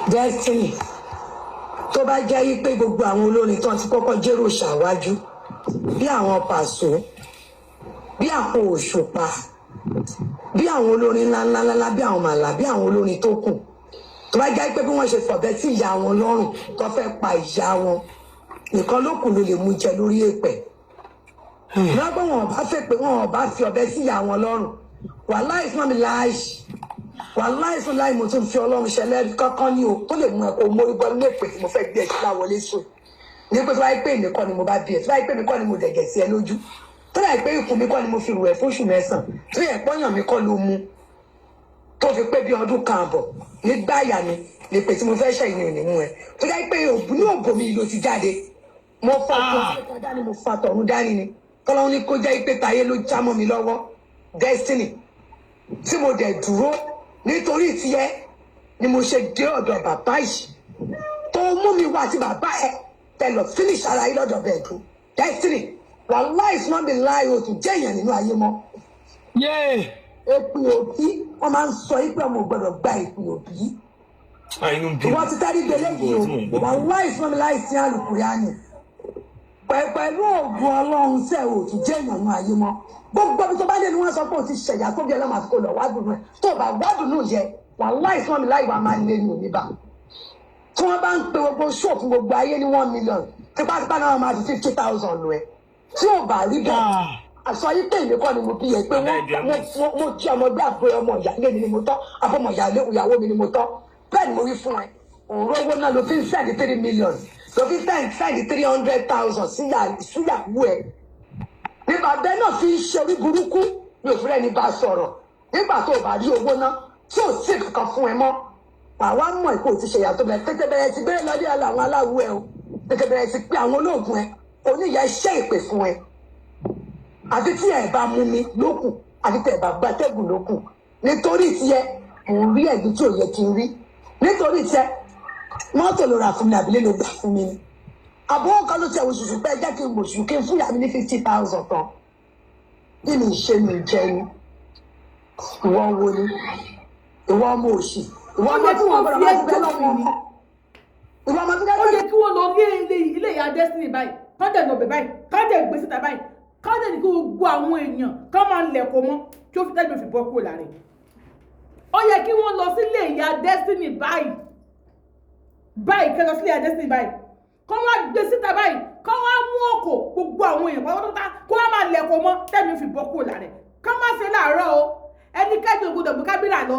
Destiny, tó bá jẹ́ yí pé gbogbo àwọn olórin tó ti kọ́kọ́ jẹ́rò ṣàwájú, bí àwọn Pàṣọ, bí àwọn Òṣùpá, bí àwọn olórin ńláńláńlá, bí àwọn Màlà, bí àwọn olórin tó kù, tó bá jẹ́ pé bí wọ́n ṣe fọ̀bẹ sí ìyá wọn lọ́rùn tó fẹ́ pa ìyá wọn nìkan ló kù ló lè mú jẹ lórí èpẹ̀ lọ́gbọ́n, wọn ò bá fẹ́ pé wọn ò bá fi ọ̀bẹ sí ìyá wọn lọ́rùn. Wàláì fún mi láàyè, wàláì fún láì, mo tún fi Ọlọ́run ṣẹlẹ̀ kankan ní o tó lè mú ẹ kó mórí bọ́ nílé pé mo fẹ́ gbé ẹ sí láwọlé sùn ní pé tó bá yẹ pé èmi kọ́ ni mo bá bí ẹ, tó bá yẹ pé èmi kọ́ ni mo dẹ̀gẹ̀ sí ẹ lójú, tó yẹ pé ikùn mi kọ́ ni mo fi rù ẹ fóṣù 9, tó yẹ pọ́yàn mi kọ́ ló mu tó fi pé bí ọdún kan àbọ̀ nígbà àyà mi ní pé tí mo fẹ́ ṣẹ̀yìn ò ní mú ẹ, tó yẹ pé ní òbò mi ló ti jáde, mo fa tó dání, mo fa tọ̀run dání ni kọ́lọ́hún ní kó jẹ́ pé táyé ló já mọ́ mi lọ́wọ́. Destiny, tí mo dẹ̀ dúró nítorí tiẹ̀ ni mo ṣe dé ọ̀dọ̀ bàbá yìí tó mú mi wá àti bàbá ẹ tẹ lọ finish ara yìí lọ́dọ̀ bẹ́ẹ̀ dùn. Destiny, wàláì fún mi láì, o tún jẹ́ èèyàn nínú ayé mọ́. Yéè. Èpè òbí, wọ́n máa ń sọ yìí pé ọmọ ò gbọ́dọ̀ gba èpè òbí. Ah, inú ń bí mi. Ìwọ ti tẹ́rí gbélé yìí Tí mò ń o. gbọ́. Wàláì fún mi láì sí àlùkùránì pẹ̀lú ògùn Ọlọ́run sẹ́ ò tún jẹ́ èèyàn nínú ayé mọ́. Gbogbo ibi tó bá dé ni wọ́n sọ pé o ti ṣẹ̀yà tó bí ọlọ́mọ, àti kò lọ wá dùnú ẹ̀. Tó o bá wá dùnú yẹ, wàláì fún mi láì, wà máa lé ní òní bá tí wọ́n bá ń pe gbogbo ṣóò fún gbogbo ayé ní 1 million, tipátipá náà máa fi 50,000 lọ ẹ. Tí ò bá rí bẹ́ẹ̀, àṣọ yìí pé èmi kọ́ ni mo bí yẹ pé wọ́n mo jí ọmọ gbé àbúrò ọmọ ìyáálé mi ni mo tọ́, àbọ̀mọ̀ ìyàwó mi ni mo tọ́. Bẹ́ẹ̀ ni mo wí fún ẹ. Òun rówó náà ló fi ń send 3 million, ló fi ń send 300,000 síyàwó ẹ ní bàbá náà fi ń ṣe orí burúkú ní òfin ẹni bá sọ̀rọ̀. Nígbà tó o bá rí owó náà tí ò sí kankan fún ẹ mọ́, àwa mọ̀ ìkó ti ṣe ìyàtọ̀ bẹ̀rẹ̀. Tètè bẹ̀rẹ̀ sí gbé lọ́dí àwọn aláwo ẹ o, tètè bẹ̀rẹ̀ sí pé àwọn olóògùn ẹ oníyà iṣẹ́ ìpè fún ẹ, àfi tí ẹ bá mú mi lókù, àfi tí ẹ bá gbàtẹ́gùn lókù. Nítorí tiẹ̀ mò ń rí ẹ̀gbin tí ò yẹ kí n rí. Nítorí tiẹ̀, mọ́tò ló rà fún mi, àbílẹ̀ ló gbà fún mi ni, àbúrò kan ló tiẹ̀ wò ṣùṣù pé jẹ́ kí n mọ̀ kí n fún ìyá mi ní 50,000 tán. Kí ni ìṣe mi jẹ ni? Ìwọ wo ni ìwọ ọmọ òṣì, ìwọ Ó ọmọ yẹ tí kí wọn wọ́n gbọ́dọ̀ fi máa gbé ẹjọ́ lọ́wọ́ sí ni. ìwọ ọmọ tó Ó jẹ́ yẹ kí wọ́n lọ ní ilé ìyá Destiny báyìí, kán dẹ̀ lọ bẹ̀ báyìí, kán dẹ̀ gbé síta báyìí, kán dẹ̀ ní kí gbogbo àwọn èèyàn kán máa lẹ̀kọ́ mọ́ kí ó fi tẹ́lẹ̀ fi bọ́ kúrò lára ẹ̀. Ó yẹ kí wọ́n lọ sílé ìyá Destiny báyìí báyìí, kán lọ sílé ìyá Destiny báyìí, kán wá gbé síta báyìí, kán wá mú òkò, gbogbo àwọn èèyàn pátápátá kó wá máa lẹ̀kọ́ mọ́ tẹ́mi fi bọ́ kúrò lára ẹ̀. Kán má ṣe láàárọ̀ o. Ẹnikẹ́ni ò gbọdọ̀ gbé kábírà lọ,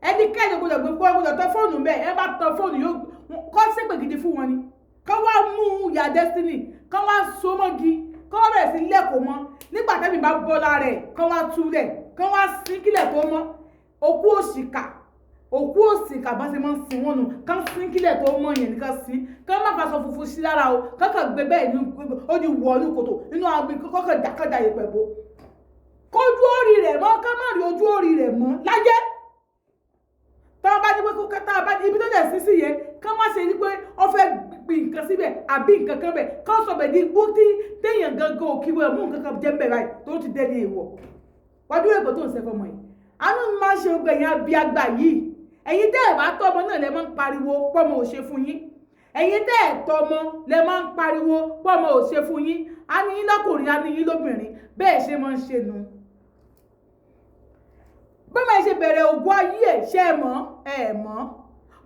ẹnikẹ́ni ò gbọdọ̀ gbé, kó gbọdọ̀ tẹ fóònù bẹ́ẹ̀. Ẹ bá tẹ fóònù, yóò kọ́ ṣépè gidi fún wọn ni. Kán wá mú ìyá Destiny, kán wá so mọ́gi, kán wá bẹ̀rẹ̀ sí lẹ́kọ̀ọ́ mọ́. Nígbà tẹ́mi bá bọ́ lára ẹ̀, kán wá túlẹ̀, kán wá sí kílẹ̀ tó mọ́. Òkú òṣìkà, òkú òṣìkà, bá ṣe máa ń sin wọn nù. Kán sín kílẹ̀ tó mọ́ yẹn ní, kán sín, kán má faṣọ funfun sí lára o, kán kàn gbé bẹ́ẹ̀ ní ó di wọ̀ ní kòtò nínú àwọn kọ́kàn dákàdá yẹpẹ̀ bó kójú orí rẹ̀ mọ́, kán má rí ojú orí rẹ̀ mọ́ láyé. Tá a bá ní pé kó tá a bá ní ibi tó dẹ̀ sí sí yẹn, kán má ṣe ní pé wọ́n fẹ́ gbin nǹkan síbẹ̀ àbí nǹkan kan bẹ̀, kán sọ bẹ̀ ní igbó tí téèyàn gangan ò kí wọ́n mú nǹkan kan jẹ́ ń bẹ̀ báyìí tó ti dẹ́ni èèwọ̀. Wájú èkó tó ń ṣe fọmọ yìí, àánú mi máa ń ṣe gbogbo ẹ̀yin abiagba yìí. Ẹ̀yin tẹ́ ẹ̀ bá tọ́ ọmọ náà lẹ máa ń pariwo pọ́mọ ò ṣe fún yín. Ẹ̀yin tẹ́ ẹ̀ tọ́ ọmọ lẹ máa ń pariwo pọ́mọ ò ṣe fún yín. Á ní yín lọ́kùnrin, á ní yín lóbìnrin, bẹ́ẹ̀ ṣe máa ń ṣe nu. Bọ́mọ yìí ṣe bẹ̀rẹ̀ ògùn ayé ẹ̀, ṣe é mọ̀? Ẹ̀ mọ̀.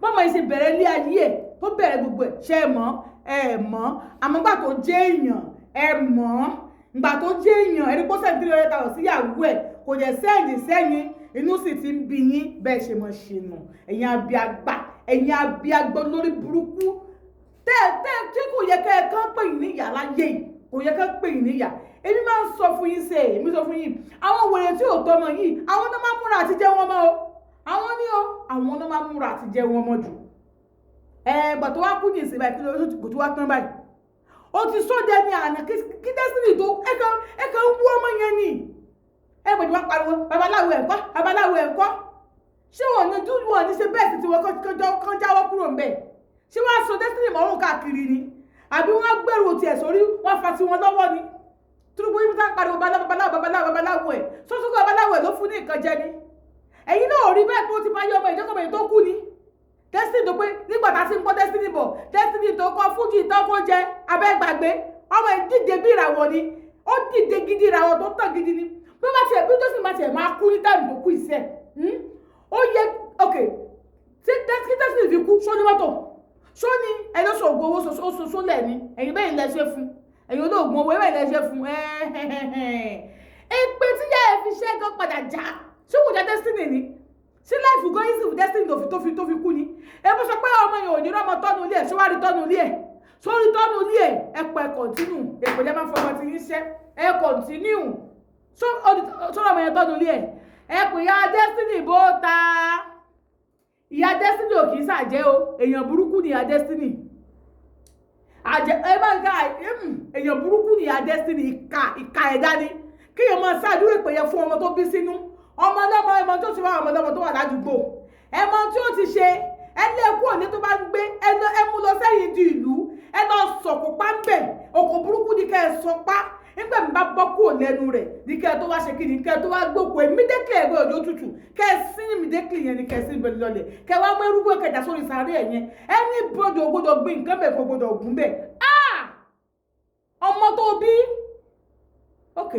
Bọ́mọ yìí ṣe bẹ̀rẹ̀ ilé ayé ẹ̀, tó bẹ̀rẹ̀ gbogbo ẹ̀, ṣe é mọ̀? Ẹ̀ mọ̀. Àmọ́ gbà tó jẹ́ èèyàn, ẹ̀ mọ̀. Ìgbà tó jẹ́ èèyàn, ẹni kó send 300,000 síyàwó ẹ̀, kò jẹ́ send sẹ́yìn, inú sì ti ń bí yín. Bẹ́ẹ̀ ṣe mọ̀ ṣe nù. Ẹ̀yin abiagbà, ẹ̀yin abiagbọ́ lórí burúkú tẹ́ tẹ́ tí kò yẹ kẹ́ ẹ kán pè yín níyà láyé yìí, kò yẹ kán pè yín níyà. Èmi máa ń sọ fún yín ṣe, èmi sọ fún yín, àwọn wèrè tí ò tọmọ yìí, àwọn náà máa ń múra àti jẹ wọn mọ́ o. Àwọn ní o, àwọn náà máa ń múra àti jẹ wọn mọ́ jù. Ẹ gbà tó wá kú ní ìsìn báyìí, kí ló kò tó wá tán báyìí? Ó ti sóde ní àná kí Destiny tó ẹ kàn ń wú ọmọ yẹn ni. Ẹ gbọ́dọ̀ wá pariwo babaláwo ẹ̀ ń kọ́, babaláwo ẹ̀ ń kọ́. Ṣé wọn ní dúdú, wọn ní ṣe bẹ́ẹ̀ sì tí wọn kàn jáwọ́ kúrò ńbẹ̀? Ṣé wọ́n á sọ Destiny mọ́rùn káàkiri ni, àbí wọ́n gbèrò tiẹ̀ sórí, wọ́n fa tiwọn lọ́wọ́ ni? Tinubu yìí tá pariwo babaláwo, babaláwo, babaláwo ẹ̀ sọ́sọ́kọ́, babaláwo ẹ̀ ló fún ní nǹkan jẹ ni. Ẹ̀yin náà rí bẹ́ẹ̀ pé ó ti bá yọ ọmọ ìjọkọ̀ tó kú ni. pé nígbà tá a ti ń gbọ́ Destiny bọ̀, Destiny tó kọ́ fújì tó kó jẹ abẹ́gbàgbé, ọmọ ẹ̀ dìde bí ìràwọ̀ ni. Ó dìde gidi, ìràwọ̀ tó tàn gidi ni. Bí wọ́n tiẹ̀ bí tó sì máa tiẹ̀ máa kú ní time tó kú ìṣe, ó yẹ ok tí Destiny fi kú. Sóní mọ́tò, sóní ẹ ló ṣògùn owó sólẹ̀ ni. Ẹ̀yin bẹ́ẹ̀ lẹ ṣe fún, ẹ̀yin olóògùn owó bẹ́ẹ̀ lẹ ṣe fún. Èpè tí yá ẹ fi ṣẹ́ gan padà já. Ṣé kò já Destiny ni? Sí life gan easy with Destiny tó fi kú ni? Ẹ bó sọ pé ọmọ yẹn ò ní rọmọ tọ́nu ilé ẹ̀, ṣé wàá rí tọ́nu ilé ẹ̀, sórí tọ́nu ilé ẹ̀? Ẹ pẹ́ continue, èpè lẹ́ máa fọmọ tí yín ṣẹ́. Ẹ continue sórí ọmọ yẹn tọ́nu ilé ẹ̀. Ẹ pè ya Destiny bó ta. Ìyá Destiny ò kì í ṣàjẹ́ o. Èèyàn burúkú ni ìyá Destiny. Àjẹ ẹ máa ń ká, èèyàn burúkú ni ìyá Destiny. Ìkà, ìkà ẹ̀dá ni. Kéèyàn máa ṣáàdúró ìpè yẹn fún ọmọ tó bí sínú, ọmọ ọlọ́mọ. Ẹmọ tó ti wá, ọmọ ọlọ́mọ tó wà ládùúgbò, ẹmọ tí ó ti ṣe. Ẹ lé kúrò ní tó bá ń gbé. Ẹ mú lọ sẹ́yìn di ìlú, ẹ lọ sọ̀kò pa ń bẹ̀. Òkò burúkú ni kẹ́ ẹ sọ pa. Nígbà mi bá bọ́ kúrò lẹ́nu rẹ̀ ní kẹ́ ẹ tó wá ṣe kí ni, kẹ́ ẹ tó wá gbókò immediately. Ẹgbẹ́ òjò tútù kẹ́ ẹ sí immediately yẹn ni kẹ́ ẹ sí ibẹ̀ lọlẹ̀. Kẹ́ ẹ wá mú erúgbó kẹjà sórí sàárẹ̀ ẹ̀ yẹn. Ẹni bọ́dọ̀ gbọ́dọ̀ gbin nǹkan bẹ̀, kò gbọ́dọ̀ gùn bẹ̀. Ah, ọmọ tó bí, ok.